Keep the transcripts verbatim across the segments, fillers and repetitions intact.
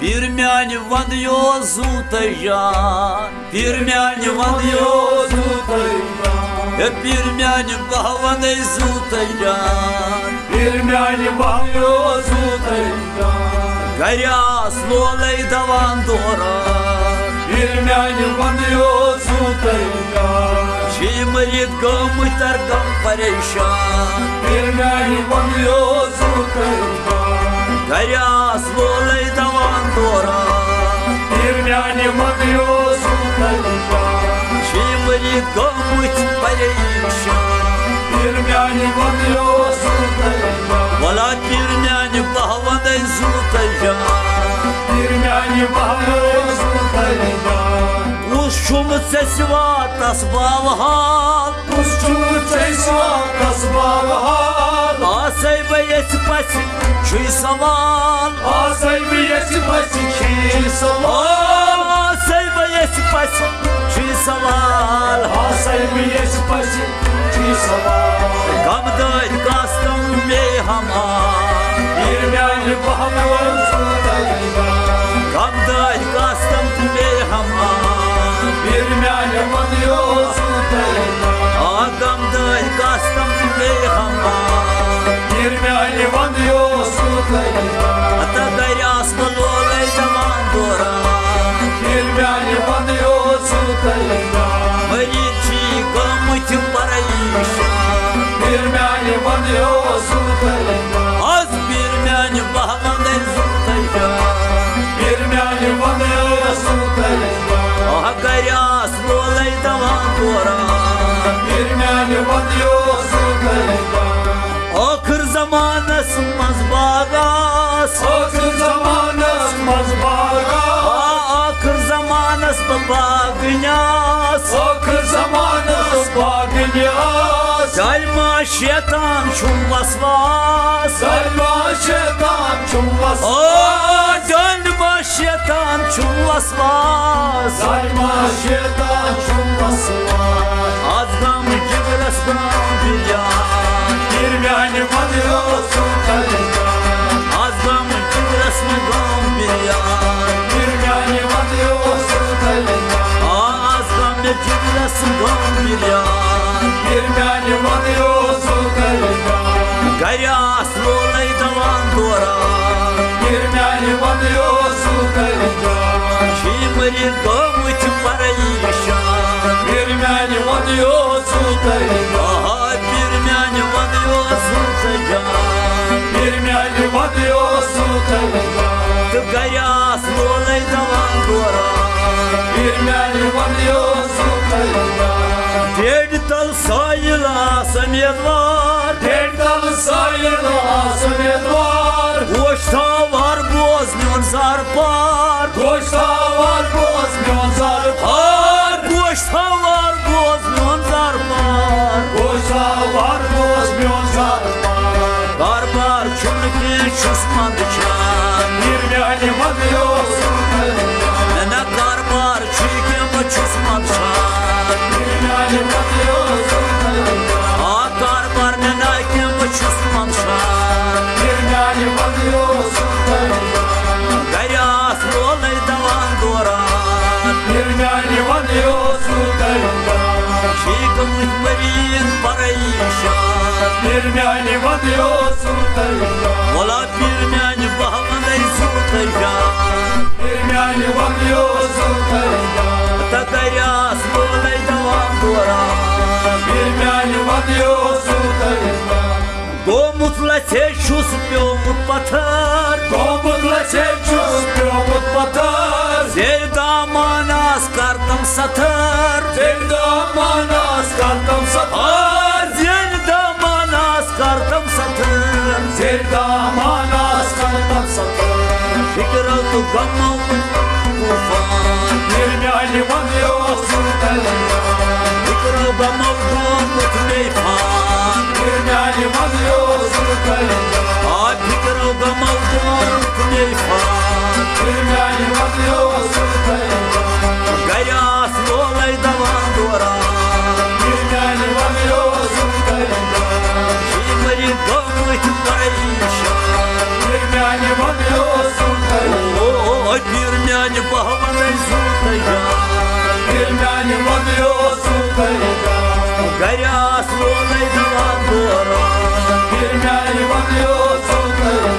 پیر میانہِ وندٕ یوت زُو تۄہہِ جان، پیر میانہِ وندٕ یوت زُو تۄہہِ جان، ہے پیر میانہِ بہٕ ہا وندے زُو تۄہہِ جان۔ پیر میانہِ بہٕ ہا وندے زُو تۄہہِ جان۔ گرِ آس لولے دوان دوران۔ پیر میانہِ وندٕ یوت زُو تۄہہِ جان۔ چھِ مٔرِتھ گٲمٕتۍ تر غم پریشان۔ پیر میانہِ وندٕ یوت زُو تۄہہِ جان۔ گرِ آس لولے دوان دوران۔ پیر میانہِ وندٕ یوت زُو تۄہہِ جان۔ چھِ مٔرِتھ گٲمٕتۍ پریشان۔ پیر میانہِ وندٕ یوت زُو تۄہہِ جان۔ ولا پیر میانہِ بہٕ ہا وندے زُو تۄہہِ جان۔ پیر میانہِ بہٕ ہا وندے زُو تۄہہِ جان۔ کُس چھُم ژےٚ سوا تس باوٕ حال؟ کُس چھُم ژےٚ سوا تس باوٕ حال؟ آسے بہٕ یژھِ پژھِ چھُے سوال۔ آسے بہٕ یژھِ پژھِ چھُے سوال۔ آسے بہٕ یژھِ پژھِ چھُے سوال۔ آسے بہٕ یژھِ پژھِ چھُے سوال۔ غم دٲدۍ کاستم مے ہمان۔ پیر میانہِ بہٕ ہا وندے زُو تۄہہِ جان۔ غم دٲدۍ کاستم مے ہمان۔ پیر میانہِ وندٕ یوت زُو تۄہہِ جان۔ آ غم دٲدۍ کاستم مے ہمان۔ پیر میانہِ وندٕ یوت زُو تۄہہِ جان۔ ہتا گرِ آس بہٕ لولے دوان دوران۔ پیر میانہِ وندٕ یوت زُو تۄہہِ جان۔ مٔرِتھ چھِ گٲمٕتۍ پریشان۔ پیر میانہِ وندٕ یوت زُو تۄہہِ جان۔ آز پیر میانہِ بہٕ ہا وندے زُو تۄہہِ جان۔ پیر میانہِ وندٕ یوت زُو تۄہہِ جان۔ آ گرِ آس لولے دوان دوران۔ پیر میانہِ وندٕ یوت زُو تۄہہِ جان۔ ٲخٕر زمانس منٛز باغ آس۔ ٲخٕر زمانس منٛز باغ آس۔ آ، ٲخٕر زمانس بہٕ باغ نیاس۔ ٲخٕر زمانس باغ نیاس۔ ظٲلما شیطان چھُم وسواس۔ ظٲلما شیطان چھُم وسواس۔ آ، ظٲلما شیطان چھُم وسواس۔ ظٲلما شیطان چھُم وسواس۔ آز غم جگرس غم بریان۔ پیر میانہِ وندٕ یوت زُو تۄہہِ جان۔ آز غم جگرس منٛز غم بریان۔ پیر میانہِ وندٕ یوت زُو تۄہہِ جان۔ آز غم جگرس غم بریان۔ پیر میانہِ وندٕ یوت زُو تۄہہِ جان۔ گرِ آس لولے دوان دوران۔ پیر میانہِ وندٕ یوت زُو تۄہہِ جان۔ چھِ مٔرِتھ گٲمٕتۍ پریشان۔ پیر میانہِ وندٕ یوت زُو تۄہہِ جان۔ آ پیر میانہِ وندٕ یوت زُو تۄہہِ جان۔ پیر میانہِ وندٕ یوت زُو تۄہہِ جان۔ تہٕ گرِ آس لولے دوان دوران۔ پیر میانہِ وندٕ یوت زُو تۄہہِ جان۔ ڈیڈِ تل سٲیِل آس امیدوار۔ ڈیڈِ تل سٲیِل آس امیدوار۔ گوش تھاوار بوز میون زار پار۔ گوش تھاوار بوز میون زار پار۔ گوش تھاوار بوز میون زار پار۔ گوش تھاوار بوز میون زار پار۔ کاربار چھُنہٕ کینٛہہ، چھُس منٛدچھان۔ پیر میانہِ وندٕ یوت زُو تۄہہِ جان۔ مےٚ نہ کاربار چھُ کینٛہہ، بہٕ چھُس منٛدچھان۔ پیر میانہِ وندٕ یوت زُو تۄہہِ جان۔ آ کاربار مےٚ نہ کینٛہہ، بہٕ چھُس منٛدچھان۔ پیر میانہِ وندٕ یوت زُو تۄہہِ جان۔ گرِ آس لولے دوان دوران۔ پیر میانہِ وندٕ یوت زُو تۄہہِ جان۔ چھِ گٔمٕتۍ مٔریٖض پریشان۔ پیر میانہِ وندٕ یوت زُو تۄہہِ جان۔ ولا پیر میانہِ بہٕ ہا وندے زُو تۄہہِ جان۔ پیر میانہِ وندٕ یوت زُو تۄہہِ جان۔ تہٕ گرِ آس لولے دوان دوران۔ پیر میانہِ وندٕ یوت زُو تۄہہِ جان۔ گوٚمُت لژھے چھُس پیومُت پتھر۔ گوٚمُت لژھے چھُس پیومُت پتھر۔ زیر دامان آس کردم ستھر۔ زیر دامان آس کردم ستھر۔ آ، زیر دامان آس کردم ستھر۔ زیر دامان آس کردم ستھر۔ فکرو تہٕ غمو طوفان۔ پیر میانہِ وندٕ یوت زُو تۄہہِ جان۔ فکرو غمو گوٚمُت مے فان۔ پیر میانہِ وندٕ یوت زُو تۄہہِ جان۔ آ فکرو غمو گوٚمُت مے فان۔ پیر میانہِ وندٕ یوت زُو تۄہہِ جان۔ گرِ آس لولے دوان دوران۔ پیر میانہِ وندٕ یوت زُو تۄہہِ جان۔ شیٖمری گوٚمُت پریشان۔ پیر میانہِ وندٕ یوت زُو تۄہہِ جان۔ او، او، او، ریاض وولے دوان دوران۔ ییٚلہِ میانہِ وَنہٕ یوت زُو تٔلۍ۔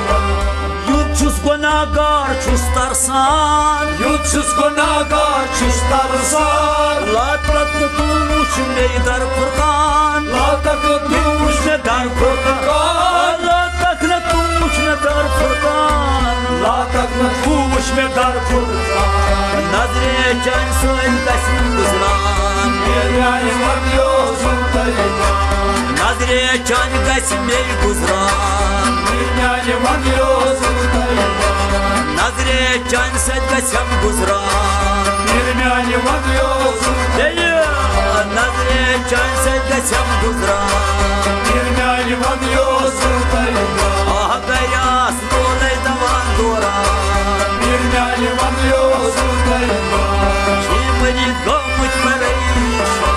یُتھ چھُس گۄناہگار چھُس ترسان۔ یُتھ چھُس گۄناہگار چھُس ترسان۔ لاتَکھ نہٕ توٗ وٕچھ مےٚ در فرقان۔ لاتَکھ نہٕ توٗ وٕچھ مےٚ در فرقان۔ لاتَکھ نہٕ توٗ وٕچھ مےٚ در فرقان۔ لاتَکھ نہٕ توٗ وٕچھ مےٚ در فرقان۔ نظرِ چانہِ سۭتۍ گژھِ مےٚ گُزران۔ ییٚلہِ میانہِ وَنہٕ یوت زُو تٔلۍ۔ نظرِ چانہِ گژھِ مےٚ گُزران۔ ییٚلہِ میانہِ وَنہٕ یوت زُو تٔلۍ۔ نظرِ چانہِ سۭتۍ گژھٮ۪م گُزران۔ ییٚلہِ میانہِ وَنہٕ یوت زُو تٔلۍ۔ بیٚیہِ نظرِ چانہِ سۭتۍ گژھٮ۪م گُزران۔ ییٚلہِ میانہِ وَنہٕ یوت زُو تٔلۍ۔ آہ، گرِ آس وولے دوان دوران۔ ییٚلہِ میانہِ وَنہٕ یوت زُو تٔلۍ۔ شیٖمنی گٔمٕتۍ پریشان۔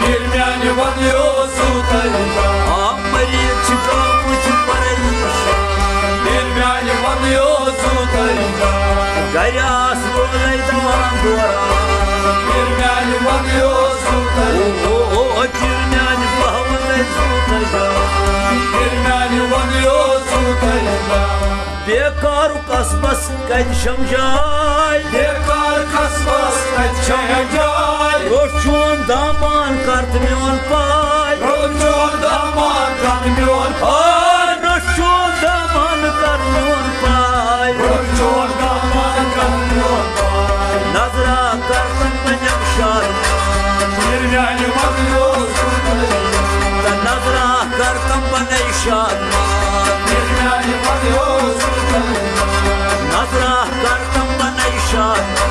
ییٚلہِ میانہِ وَنہٕ یوت زُو تٔلۍ۔ آ، مریض چھِ گٔمٕتۍ پریشان۔ ییٚلہِ میانہِ وَنہٕ یوت زُو تٔلۍ۔ گرِ آس وولے دوان دوران۔ ییٚلہِ میانہِ وَنہٕ یوت زُو تٔلۍ۔ او، او، او، ییٚلہِ میانہِ وَنہٕ یوت زُو تٔلۍ۔ ییٚلہِ میانہِ وَنہٕ یوت زُو تٔلۍ۔ بیکار قصبس کتہِ چھم جاے؟ بیکار قصبس کتہِ چھم جاے؟ روٚٹ چون دامان کر تہٕ میون پاے۔ روٚٹ چون دامان کر میون پاے۔ روٚٹ چون دامان کر میون پاے۔ روٚٹ چون دامان کر میون پاے۔ نظرا کر تم بنم شاد۔ ییٚلہِ میانہِ وَنہٕ یوت زُو تٔلۍ۔ نظرا کر تم بنے شاد۔ ییٚلہِ میانہِ وَنہٕ یوت زُو تٔلۍ۔ نظرا کر تم بنے شاد۔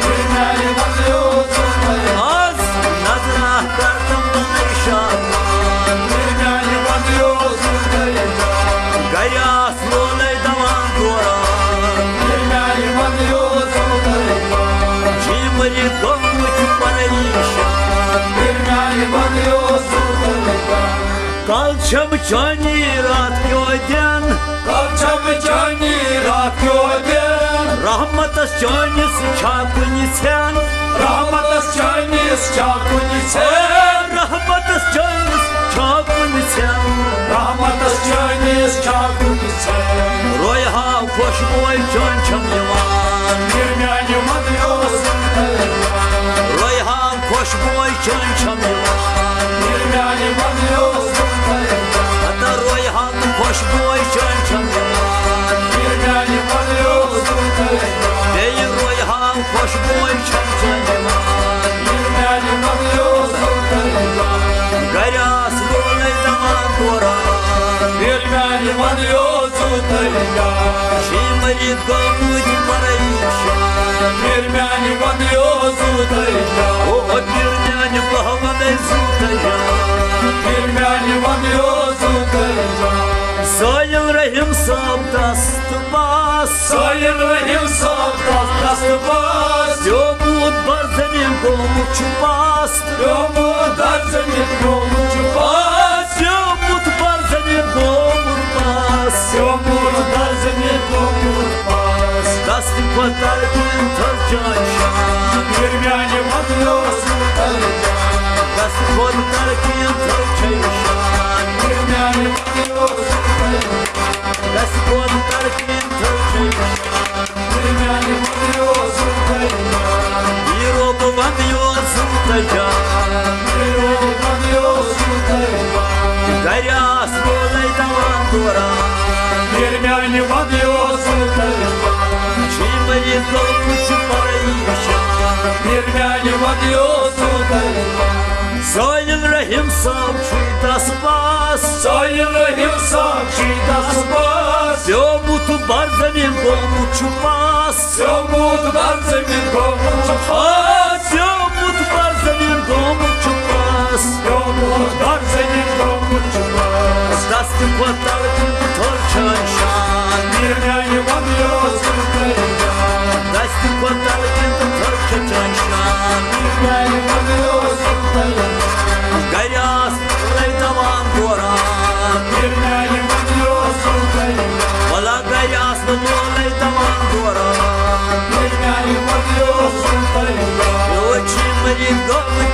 ییٚلہِ میانہِ وَنہٕ یوت زُو تٔلۍ۔ آز نظرا کر تم بنے شاد۔ ییٚلہِ میانہِ وَنہٕ یوت زُو تٔلۍ۔ گرِ آس وولے دوان دوران۔ ییٚلہِ میانہِ وَنہٕ یوت زُو تٔلۍ۔ جی مریض گوٚمُت پریشان۔ ییٚلہِ میانہِ وَنہٕ یوت زُو تٔلۍ۔ کل چھم چانی رات کیو دین۔ کل چھم چانی رات کیو دین۔ رحمتس چٲنِس چھا کُنہِ ژھٮ۪ن۔ رحمتس چٲنِس چھا کُنہِ ژھٮ۪ن۔ رحمتس چٲنِس چھا کُنہِ ژھٮ۪ن۔ رحمتس چٲنِس چھا کُنہِ ژھٮ۪ن۔ رویہا خوشبوے چٲنۍ چھم یِوان۔ ییٚلہِ میانہِ وَنہٕ یوت زُو تٔلۍ۔ رویہا خوشبوے چٲنۍ چھم یِوان۔ ییٚلہِ میانہِ وَنہٕ یوت زُو تٔلۍ۔ ہتا رویہا تہٕ خوشبوے چٲنۍ چھم یِوان۔ ییٚلہِ میانہِ وَنہٕ یوت زُو تٔلۍ۔ بیٚیہِ رویہا خوشبوے چھم چٲنۍ یِوان۔ ییٚلہِ میانہِ وَنہٕ یوت زُو تٔلۍ۔ گرِ آس وولے دوان دوران۔ ییٚلہِ میانہِ وَنہٕ یوت زُو تٔلۍ۔ شیٖمنی گٔمٕتۍ پریشان۔ ییٚلہِ میانہِ وَنہٕ یوت زُو تٔلۍ۔ او، ییٚلہِ میانہِ وَنہٕ یوت زُو تٔلۍ۔ ییٚلہِ میانہِ وَنہٕ یوت زُو تٔلۍ۔ سٲیِل رحیم صٲب دست پاس۔ سٲیِل رحیم صٲب دست پاس۔ پیومُت بر زمین گوٚمُت چھُ پاس۔ پیومُت بر زمین گوٚمُت چھُ پاس۔ پیومُت بر زمین گوٚمُت پاس۔ پیومُت بر زمین گوٚمُت پاس۔ دست کھۄتہٕ تلہٕ کِنۍ تھٔز چٲنۍ شان۔ ییٚلہِ میانہِ وَنہٕ یوت زُو تٔلۍ۔ دست کھۄتہٕ تلہٕ کِنۍ تھٔز چٲنۍ شان۔ ییٚلہِ میانہِ وَنہٕ یوت زُو تٔلۍ۔ دست کھۄتہٕ تلہٕ کِنۍ تھٔز چٲنۍ شان۔ ییٚلہِ میانہِ وَنہٕ یوت زُو تٔلۍ۔ یہِ روٚب وَنہٕ یوت زُو تٔلۍ۔ یہِ روٚب وَنہٕ یوت زُو تٔلۍ۔ گرِ آس وولے دوان دوران۔ ییٚلہِ میانہِ وَنہٕ یوت زُو تٔلۍ۔ شیٖمنی گوٚمُت چھُ پریشان۔ ییٚلہِ میانہِ وَنہٕ یوت زُو تٔلۍ۔ سٲیِل رحیم صٲب چھُے دس پاس۔ سٲیِل رحیم صٲب چھُے دس پاس۔ پیومُت بر زمین گوٚمُت چھُ پاس۔ پیومُت بر زمین گوٚمُت چھُ پاس۔ پیومُت بر زمین گوٚمُت چھُ پاس۔ پیومُت بر زمین گوٚمُت چھُ پاس۔ دست کھۄتہٕ تلہٕ کِنۍ تھٔز چٲنۍ شان۔ ییٚلہِ میانہِ وَنہٕ یوت زُو تٔلۍ۔ دست کھۄتہٕ تلہٕ کِنۍ تہٕ تھٔز چھِ چٲنۍ شان۔ ییٚلہِ میانہِ وَنہٕ یوت زُو تٔلۍ۔ گرِ آس وولے دوان دوران۔ ییٚلہِ میانہِ وَنہٕ یوت زُو تٔلۍ۔ ولا گرِ آس وولے دوان دوران۔ ییٚلہِ میانہِ وَنہٕ یوت زُو تٔلۍ۔ یوت چھِ مٔرِتھ گٔمٕتۍ